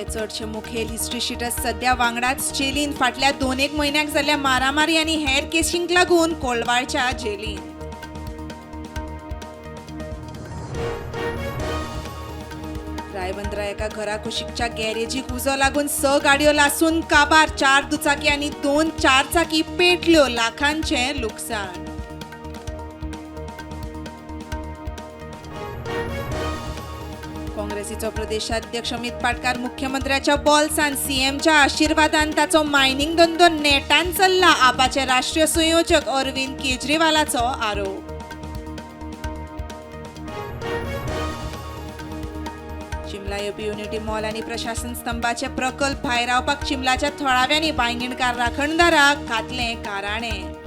गोंयांतले चडशे मुखेल हिस्ट्री शिटर्स सध्या वांगडाच जेलीन. फाटल्या 2-1 म्हयन्याक जाल्ल्या मारामारी आनी हेर केशींक लागून कोलवाळच्या जेलीन. रायबंदरा एका घरा कुशीकच्या गॅरेजीक उजो लागून 6 गाडयो लासून काबार, 4 दुचाकी आनी 2 चारचाकी पेटल्यो, लाखांचें लुकसाण. काँग्रेसीचो प्रदेशाध्यक्ष अमित पाटकार मुख्यमंत्र्याच्या बॉल्सान, सीएमच्या आशीर्वादान ताचो मायनिंग धंदो नेटान चल्ला, आपाचे राष्ट्रीय संयोजक अरविंद केजरीवालाचो आरोप. चिमला येवपी युनिटी मॉल आनी प्रशासन स्तंभाचे प्रकल्प भायरावपाक चिमलाच्या थळाव्यांनी बांयगीणकार राखणदाराक घातलें काराणें.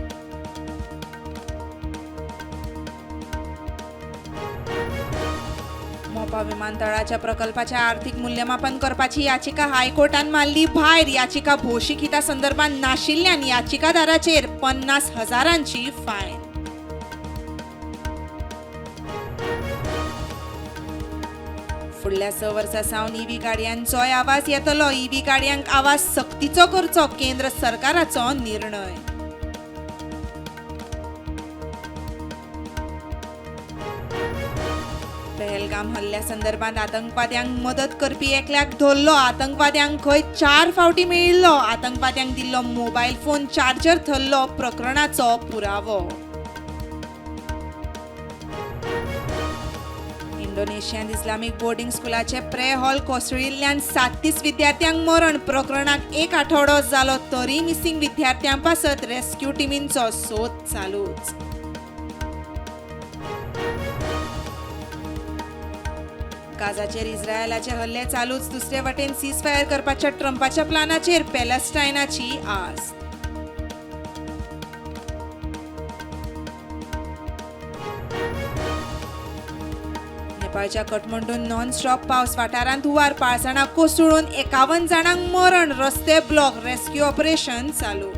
मोपा विमानतळाच्या प्रकल्पाचे आर्थिक मूल्यमापन करपाची याचिका हायकोर्टान मारली भायर. याचिका भौशीक हिता संदर्भात नाशिल्ल्यान याचिकादाराचेर 50,000 फायन. फुडल्या 6 वर्सां सावन ईव्ही गाडयांचोय आवाज येतलो. ईव्ही गाडयांक आवाज सक्तीचो करचो केंद्र सरकाराचो निर्णय. पहलगाम हल्ल्या संदर्भात आतंकवाद्यांक मदत करपी एकल्याक धरलो. आतंकवाद्यांक खंय 4 फावटी मेळिल्लो. आतंकवाद्यांक दिल्लो मोबायल फोन चार्जर थरलो प्रकरणाचो पुरावो. इंडोनेशियांत इस्लामीक बोर्डिंग स्कुलाचे प्रे हॉल कोसळिल्ल्यान 37 विद्यार्थ्यांक मरण. प्रकरणाक 1 आठवडो जालो तरी मिसिंग विद्यार्थ्यां पासत रेस्क्यू टिमींचो सोद चालूच. गाझाचेर इस्रायलाचे हल्ले चालूच. दुसरे वटेन सीज फायर करपाच्या ट्रंपाच्या प्लानाचेर पॅलेस्टायनाची आस. नेपाळच्या काठमांडून नॉन स्टॉप पावस, वाठारांत हुंवार, पाळसणां कोसळून 51 जाणांक मरण. रस्ते ब्लॉक, रेस्क्यू ऑपरेशन चालू.